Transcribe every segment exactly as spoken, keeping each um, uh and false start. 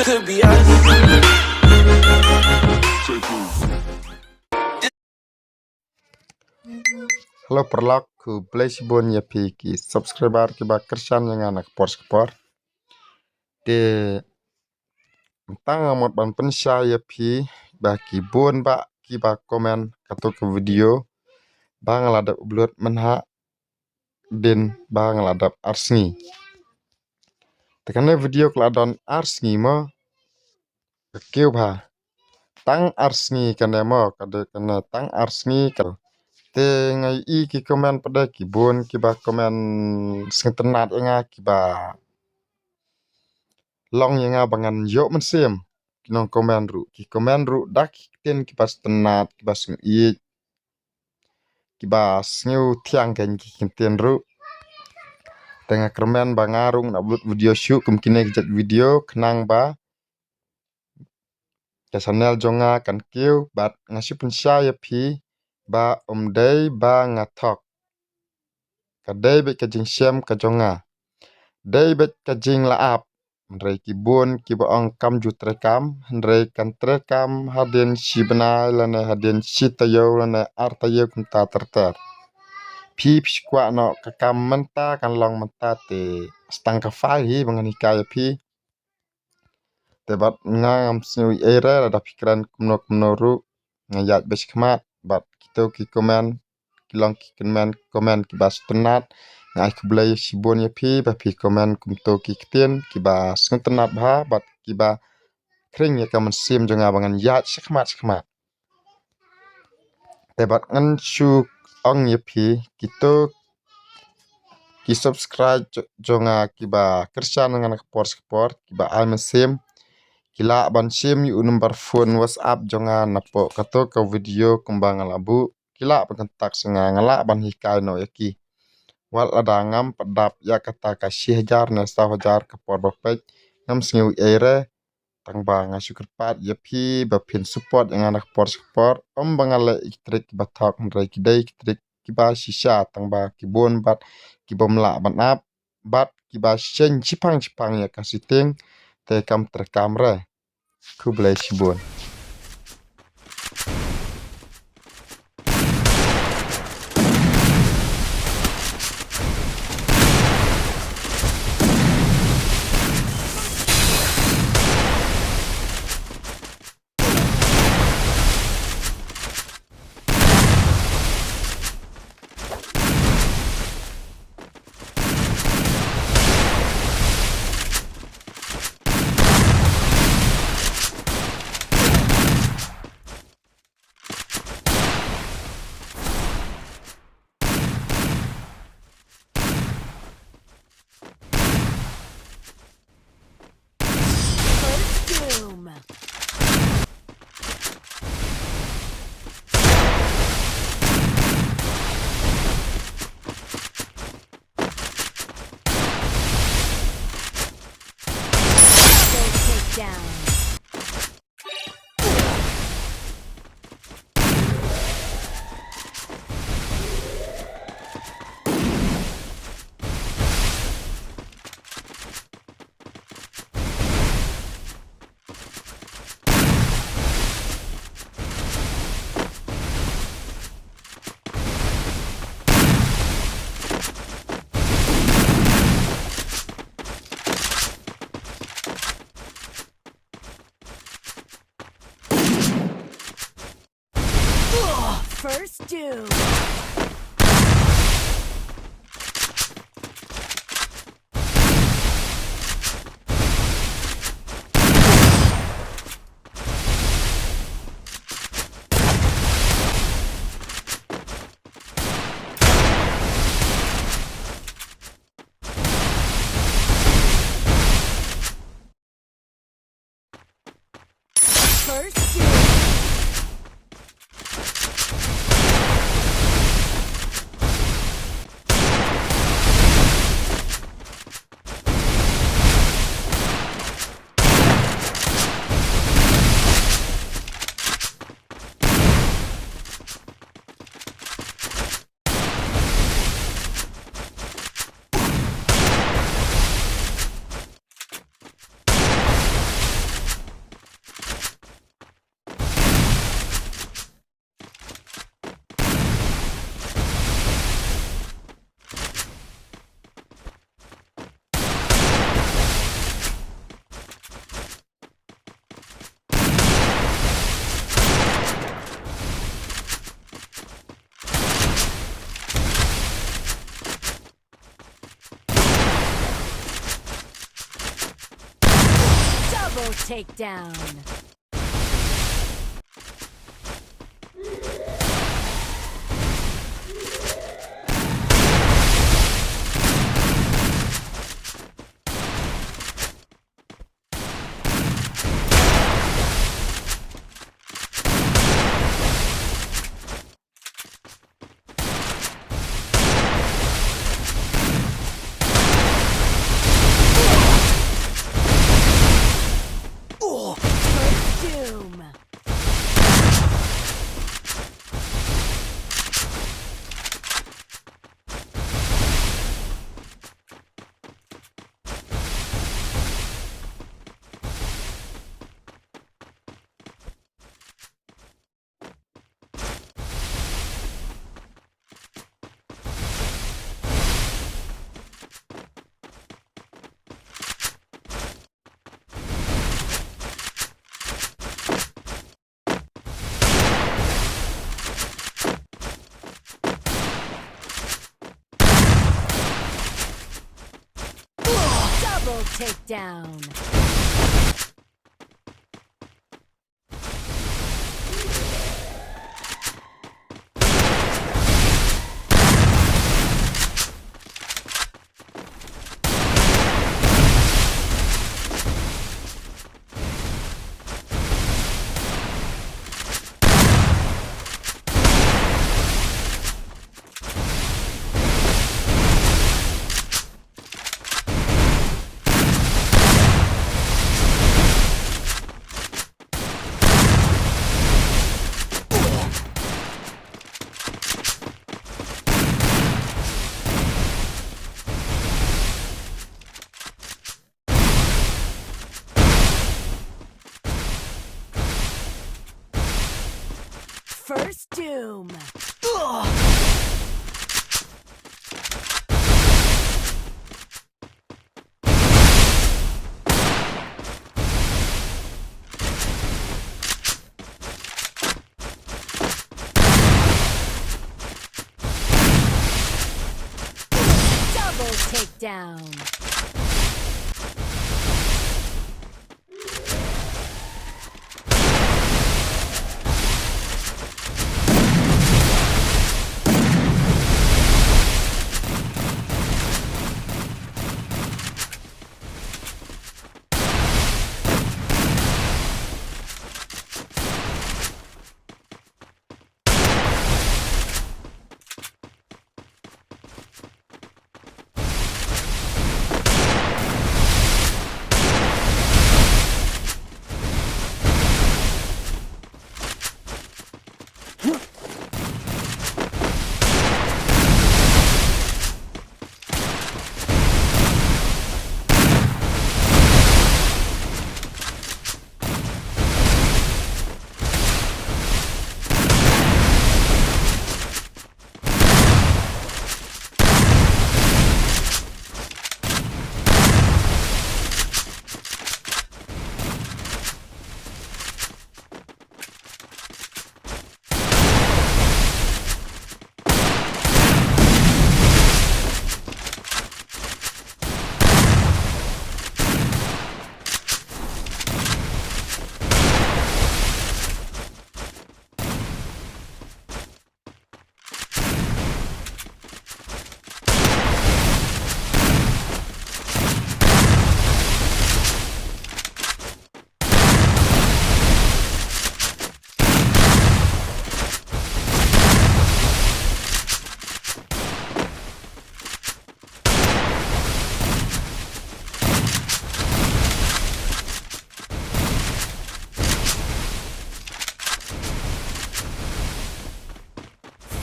Could be us. Hello paralok, khublei shibun ïa phi ki subscriber kiba kyrshan ïa nga na ka por sha ka por. Te tang nga mut ban pynshai ïa phi ba ki bun bah kiba comment kato ka video ba nga la dep upload mynhadien ba nga la dep ar sngi. Te kane video ka la don ar sngi mo. Ka kiew bha. Tang ar sngi kane mo, ka dei kane tang ar sngi ka. Te nga ïohi ki comment pat de ki bun kiba comment sngewtynnat ïa nga, kiba long ïa nga ba ngan ïoh mynsiem. Ki nong comment ruh, ki comment ruh da ki ktien kiba sngewtynnat, kiba sngewieit, kiba sngewthiang kein ki ktien ruh. Te nga kyrmen ba nga ruh ngan upload video shuh kum kine ki jait video khnang ba ka channel jong nga kan kiew, bad nga shu pynshai ïa phi ba ym dei ba nga thok. Ka dei beit ka jingshem ka jong nga. Dei beit ka jinglap. Hynrei ki bun kiba ong kam ju treikam, hynrei kan treikam hadien shi bnai lane hadien shi taïew lane ar taïew kumta ter ter. Phi phi kwah noh ka kam mynta kan long mynta, te sa tang ka file hi ba ngan hikai ïa phi. Te bad nga ngam sngew ei ei re lada phi kren kumno kumno ruh, nga ïaid beit shakhmat. Bad kito ki comment ki long ki comment, comment kiba sngewtynnat. Nga ai khublei shibun ïa phi ba phi comment kumto ki ktien kiba sngewtynnat bha bad kiba khring ïa ka mynsiem jong nga ba ngan ïaid shakhmat shakhmat. Te bad ngan shu ong ïa phi, kito ki subscribe jo-, jong nga kiba kyrshan ïa nga na ka por sha ka por, kiba ai mynsiem, ki lah ban shim ïa u number phone WhatsApp jong nga napoh kato ka video kumba nga la buh. Ki lah ban contact ïa nga, nga lah ban hikai noh ïa ki. Wat lada ngam pat dap ïa kata ka shi hajar ne saw hajar ka por ba peit, ngam sngew ei ei re. Tang ba nga shu kyrpad ïa phi ba phin support ïa nga na ka por sha ka por. Ym ba nga leh ïa ki trick kiba thok, hynrei ki dei ki trick kiba shisha, tang ba ki bun bad ki bym lah ban ap bad kiba sheng shipang shipang ïa ka shooting, te kam treikam re. Khublei shibun. First Doom. Double takedown. First Doom. First Doom. takedown. First Doom. Double takedown. First Doom. Double takedown.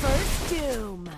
First Doom.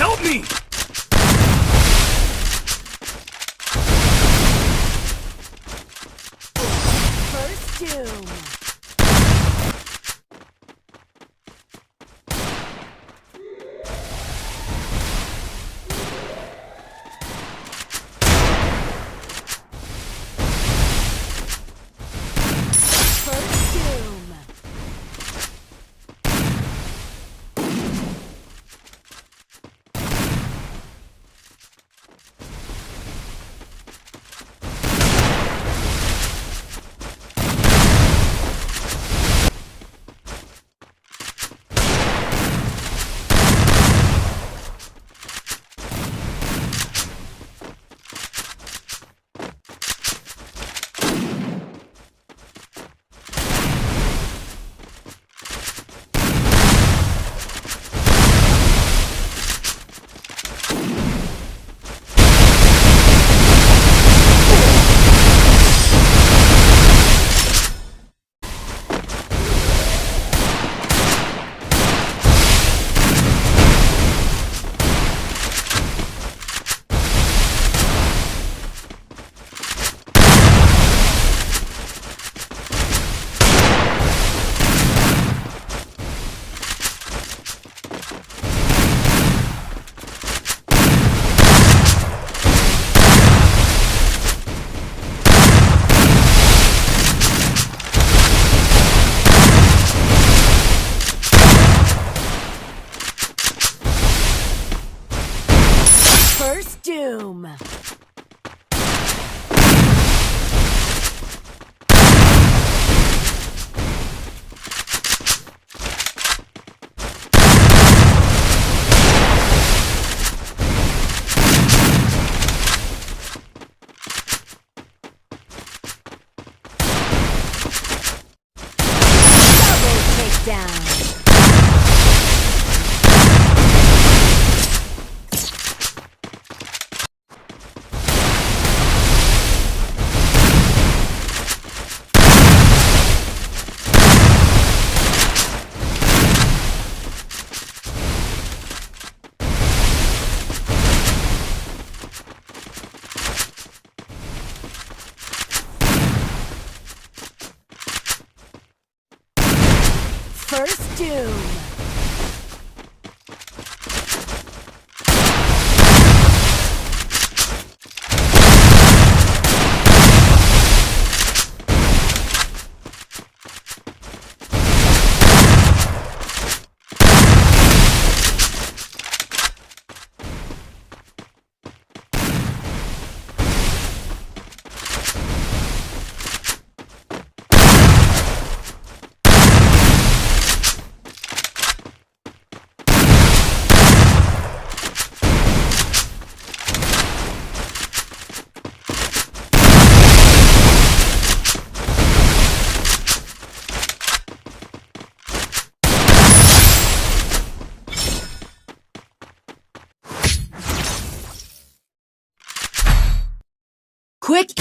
Help me! First Doom. First Doom. First Doom. Double takedown. First Doom. Quick.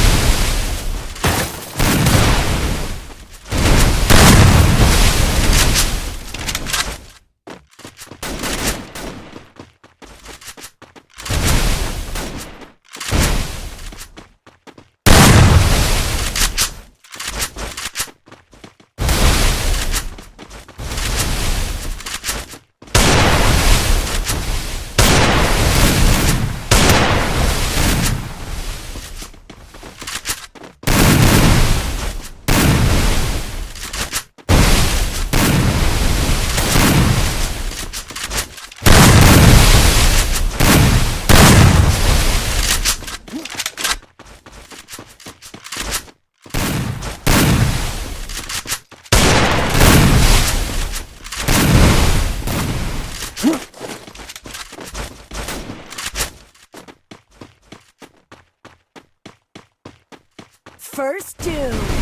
first two.